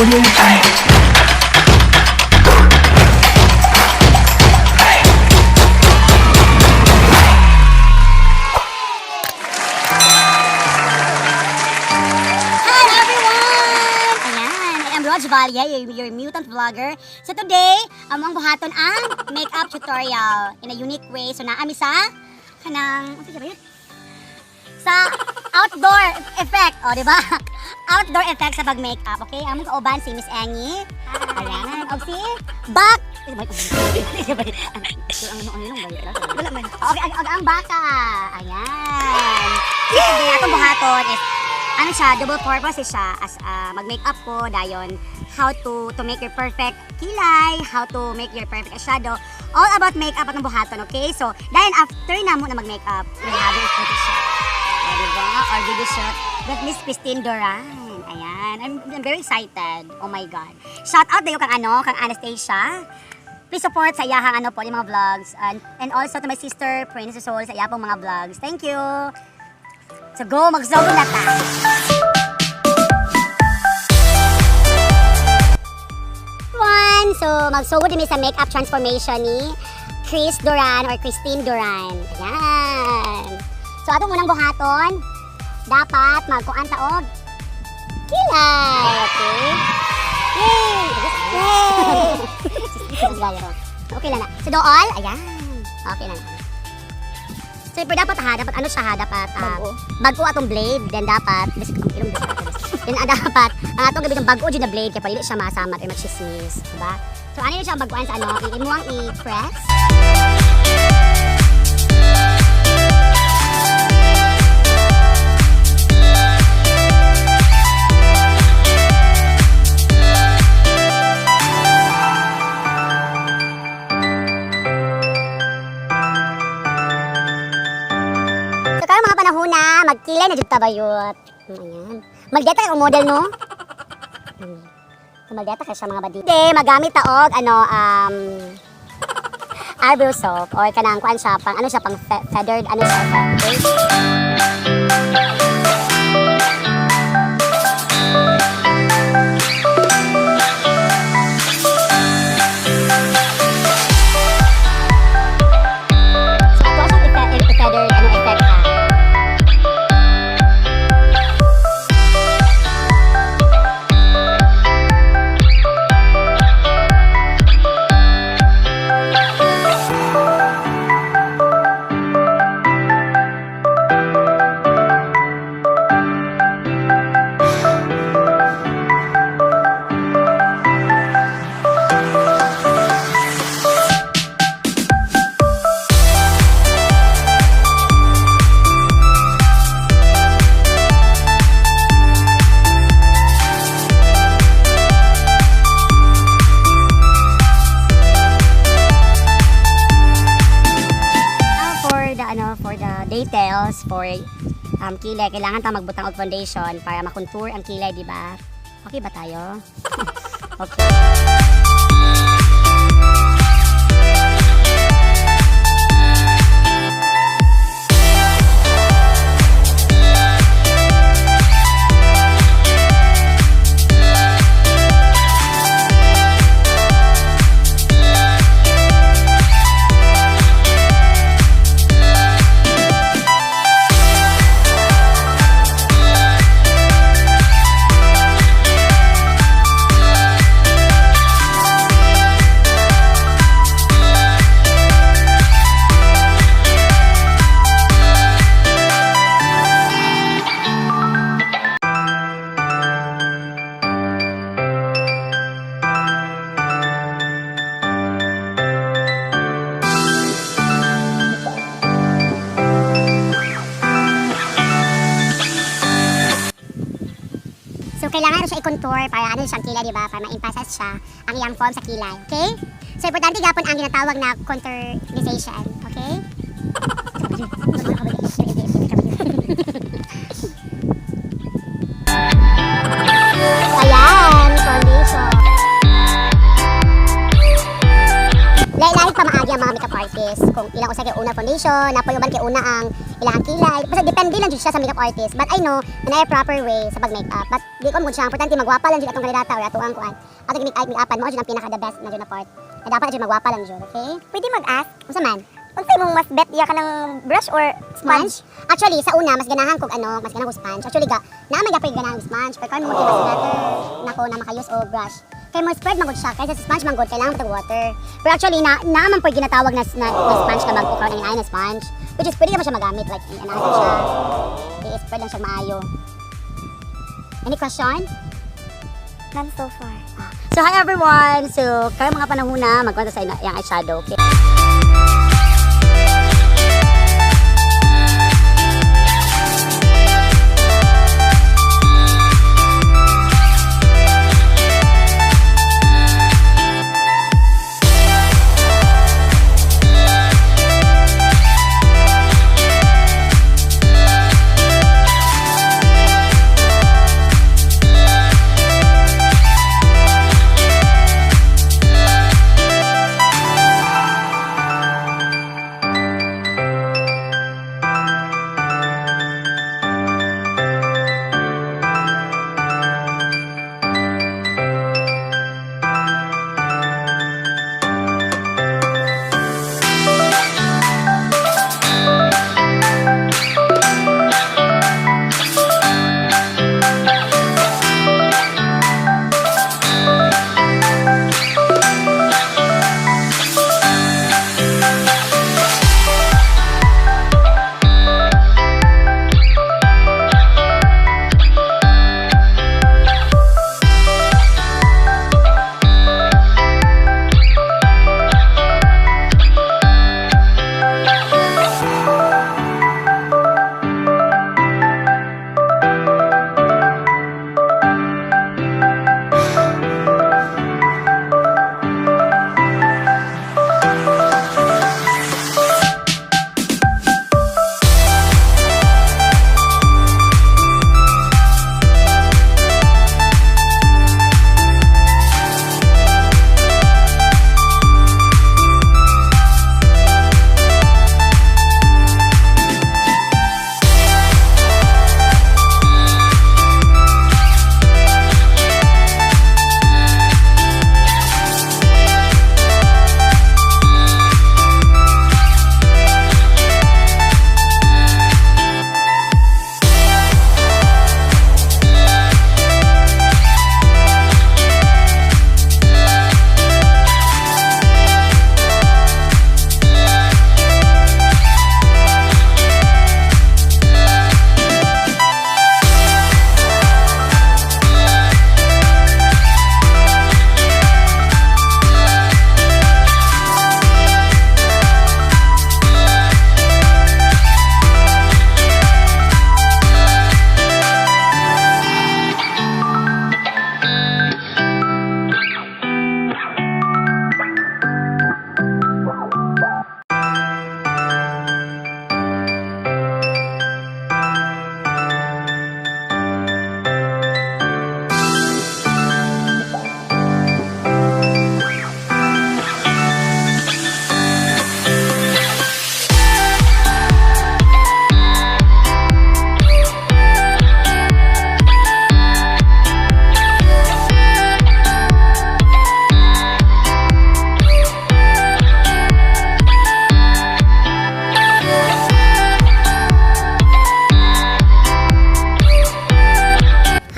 Audio Jungle. Hi everyone! Ayan, I am Rog Valle, your mutant vlogger. So today, among buhaton ang makeup tutorial in a unique way. So naami sa kanang, ano ba yun? Sa outdoor effect, o di ba? Outdoor effect sa pag-makeup, okay? Among kauban si Miss Angie. Ayan, og si Bak. Wala man. Okay, ang baka. Ayan. So today, atong buhaton is ano siya, double purpose siya as mag-makeup ko dayon how to make your perfect kilay, how to make your perfect shadow, all about makeup atong buhaton, okay? So, dayon after na mo na mag-makeup, we having a photo shoot. O, diba? Or video shoot with Miss Christine Duran. Ayan, I'm very excited. Oh my God. Shout out dayo kang ano, kang Anastasia. Please support sa iyahang ano po, yung mga vlogs. And also to my sister, Princess Soul, sa iya pong mga vlogs. Thank you. So go, magsogo na ta. One, so magsugo din mi sa makeup transformation ni Chris Duran or Christine Duran. Ayan. So atong unang buhaton, dapat magkuan ta og kilay, okay? Yay! Yay! Okay lang na. So dool, ayan. Okay lang na. So, pero dapat ha, dapat ano siya ha, dapat Bag-o. bago atong blade, then dapat, this, ang ilong then dapat, ang atong gamiton bago jud na blade, kaya dili siya masamat or machismis, diba? So, ano yun siya ang baguan sa ano, imuang i-press. So, karon mga panahon na, magkilay na jud tabayot. Ayan. Maldeta kay model, no? So, maldeta kay siya mga badi. Hindi, magamit ta og ano, eyebrow soap or kanang kuan siya, pang ano siya, pang feathered, ano siya, okay? So, ato siyang feathered, ano, effect ha. Now for the ano for the details for kilay, kailangan ta magbutang og foundation para makontour ang kilay, di ba? Okay ba tayo? Okay. So, kailangan siya i-contour para ano siyang kilay, di ba? Para ma-emphasize siya ang iyang form sa kilay. Okay? So, importante gapon ang ginatawag na contourization. Okay? Ayan, foundation. Lahi-lahi pa maagi ang mga makeup artist. artist kung ilang usa kay una foundation, naa poy uban kay una ang ilang kilay. Basta depende lang jud siya sa makeup artist. But I know na naay proper way sa pag-makeup. But di ko mo siya importante magwapa lang jud atong kandidata or ato ang kuan. Ato make make-upan mao jud ang pinaka the best na jud na part. Na dapat jud magwapa lang jud, okay? Pwede mag-ask, Unsa man? unsay mong mas bet iya ka ng brush or sponge? Sponge? Actually, sa una, mas ganahan kog ano, mas ganahan kog sponge. Actually, ga, naa man gapoy ganahan og sponge, pero karon mo mas better nako na maka-use og brush. Kay mo spread man gud siya, kaysa sa sponge man gud kailangan mo water. Pero actually na naa man poy ginatawag na sponge na bag-o karon ang na sponge, which is pwede naman siya magamit, like i-anahan siya. I-spread lang siya maayo. Any question? None so far. So hi everyone. So karon mga panahon na magkwento sa iyang eyeshadow. Okay.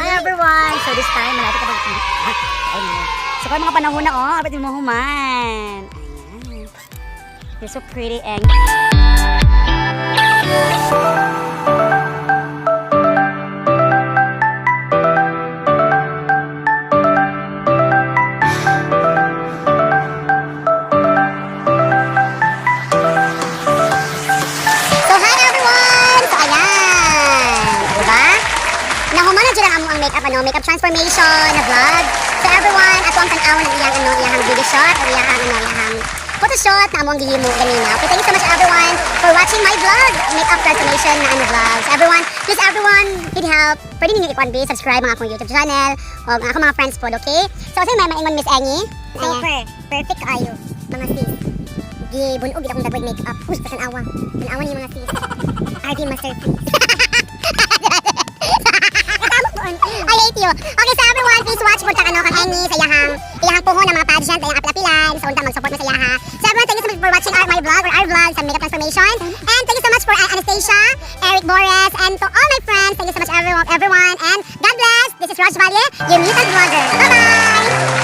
Hi everyone! So this time, malapit na pag... Ah, ay, no. So karon mga panahon na, oh, kapit mo human. Ayan. You're so pretty and... So hi everyone! So ayan! Diba? Nahuman na dyan ang among makeup, ano, makeup transformation na vlog. So everyone, ato ang tan-awon ang iyang, ano, iyang video shot, o iyang, ano, iyang photoshot na among gihimo ganina. Okay, thank you so much everyone for watching my vlog, makeup transformation na ano vlog. So everyone, please everyone, need help. Pwede ninyo i-kuan subscribe ang akong YouTube channel o ang akong mga friends po, okay? So, kasi may maingon Miss Angie. Ayan. Super. Perfect kayo, mga sis. Gibunog akong dagway makeup. Uy, tanawa. Tanawa ni mga sis. RV masterpiece. I hate you. Okay, so everyone, please watch po ano, kang Annie sa iyahang puhon ng mga pageant, iyang apilapilan. So, unta mag-support mo sa iyaha. So everyone, thank you so much for watching my vlog or our vlog sa makeup transformation. And thank you so much for Anastasia, Eric Borres, and to all my friends. Thank you so much, everyone. And God bless. This is Raj Valle, your mutant vlogger. Bye-bye!